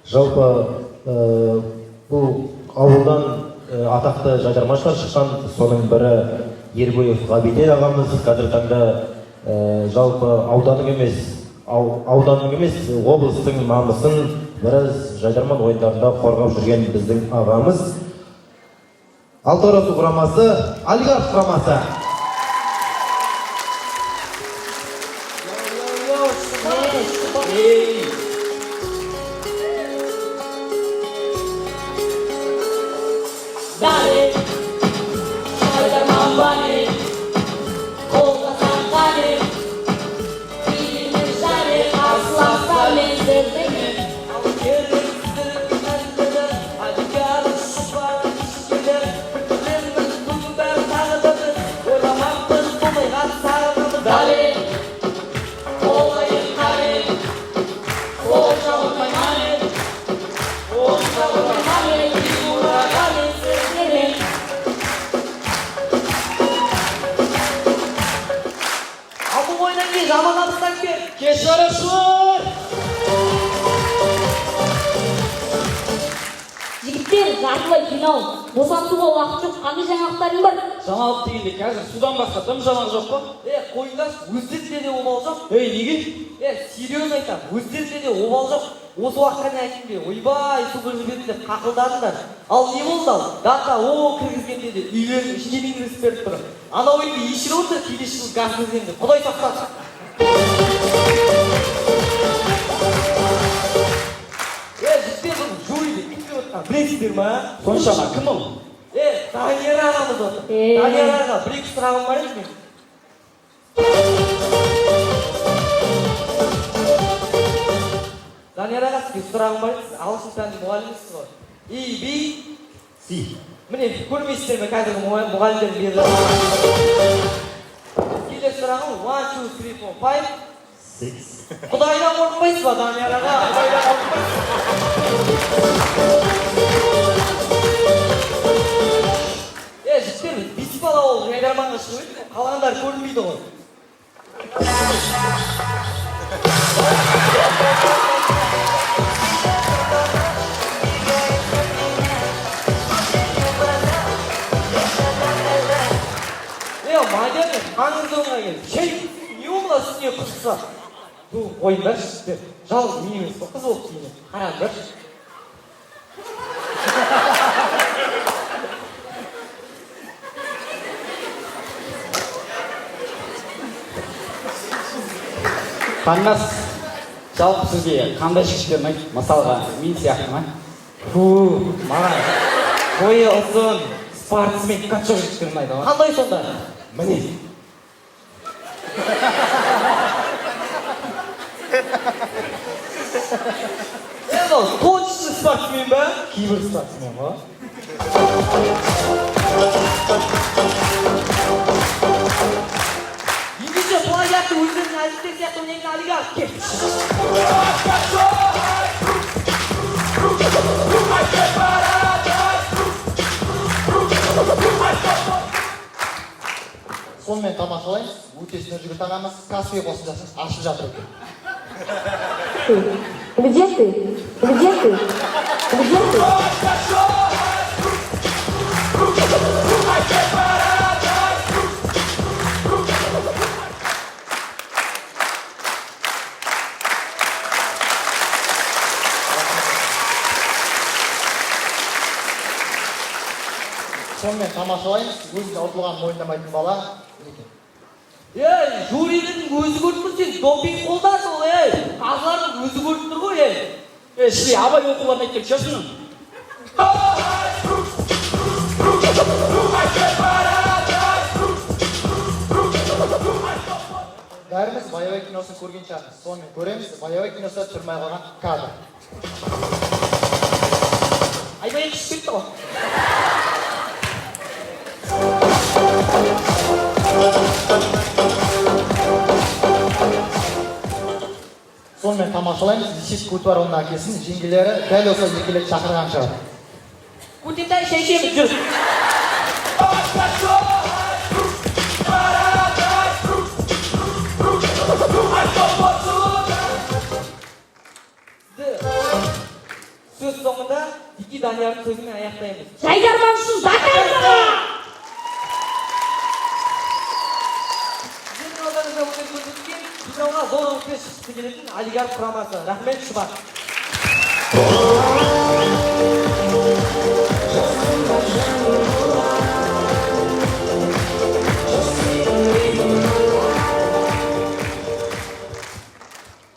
Жалпы бұл ауылдан атақты жайдарманшылар шыққан, соның бірі Ербоев Ғабиден ағамыз. Қазіргі таңда жалпы ауданның емес, ауданның емес, облыстың намысын біраз жайдарман ойындарында қорғап жүрген біздің ағамыз. Алтын құрамасы, Олигарх құрамасы. Ей! Dale, жайдарман бане, қолдасаң қане, билеймін және қарсыластармен сіздермен. Ал керексіздік әндері, Олигарх шұбар кешкелер, бітіреміз бүгін бәрі тағы да біз, ойламаппыз бұндайға сағынамыз. Dale, қолайын қане, қол жауырмай мане, қол жауырмай мане, фигураға мен сіздермен. Ал бұл ойыннан кейін жаман абыстан кел. Кеш жарасылар! Жігіттер, жартылай финал. Босансуға уақыт жоқ. Қандай жаңалықтарың бар? Жаңалық дегенде қазір судан басқа дым жаңалық жоқ қой. Е, қойыңдаршы, өздерінде де обал жоқ. Ей, неге? Е, серьезно айтамын, өздерінде де обал жоқ. Осы уақытқа дейін айтқым келді. Ойбай, су жібердім деп қақылдадыңдар. Ал не болды ал? Дата о кіргізгенде де үйлерінің ішіне дейін кіргізіп беріп тұр. Анау енді ешіріп отыр, келесі жылы газ кіргіземін деп. Құдай сақтасын. Е, жігіттер, бұл жюриде кім деп отқан білесіздер ма? Соншама кім ол? Е, Данияр ағамыз отыр. Е. Данияр аға, бір екі сұрағым бар еді менің. Данияр аға, сізге сұрағым бар еді. Сіз ағылшын пәнінің мұғалімісіз ғой. И, B, C. Міне, көрмейсіздер ме қазіргі мұғалімдердің беріп жатқан? Келесі сұрағым: 1, 2, 3, 4, 5. Six. Құдайдан қорықпайсыз ба, Данияр аға? Құдайдан қорықпайсыз ба? Е, жігіттер, бес бала болып жайдарманға шығып едік, қалғандары көрінбейді ғой. Е, Мадияр, мен маңызды ойынға келдім. Шай, не ол мына үстіне қызықса? Бұл қойыңдаршы, жігіттер. Жалғыз мен емес қой, қыз болып киінеді. Қараңдаршы. Қандас, жалпы сізге қандай жігіттер ұнайды? Мысалға, мен сияқты ма? Фу, маған бойы ұзын, спортсмен, качок жігіттер ұнайды ғой. Қандай сонда? Міне. Е, мынау точно спортсмен ба? Кейбір спортсмен ғой. Ендеше плагиатты өздерінің әдеттер сияқты ойнайтын олигарх кел. Сонымен тамашалаймыз, Өтес Нұржігіт ағамыз Каспий қосымшасын ашып жатыр екен. Где ты? Где ты? Где ты? Сонымен тамашалаймыз, өзінің ұтылғанын мойындамайтын бала екен. Ей, жюридің өзі көріп тұр, сен допинг қолдансың ғой, ей. Қазылардың өзі көріп тұр ғой, ей. Е, шли, абай оқуларын айтып шығарсың. Бәріміз Баябай киносын көрген шығармыз. Сонымен көреміз, Баябай киносында түсірмей қалған кадр. Айбай түсіп кетті ғой. Сонымен тамашалаймыз, Есет Көтібарұлының әкесін жеңгелері дәл осылай еркелетіп шақырған шығар. Көтентай, шай ішеміз, жүр. Сөз соңында Дики Даниярдың сөзімен аяқтаймыз. Жайдарман үшін до конца! Сіздердің алдарыңызда өнер көрсеткен, финалға зор үмітпен шыққысы келетін Олигарх құрамасы. Рахмет, Шұбар.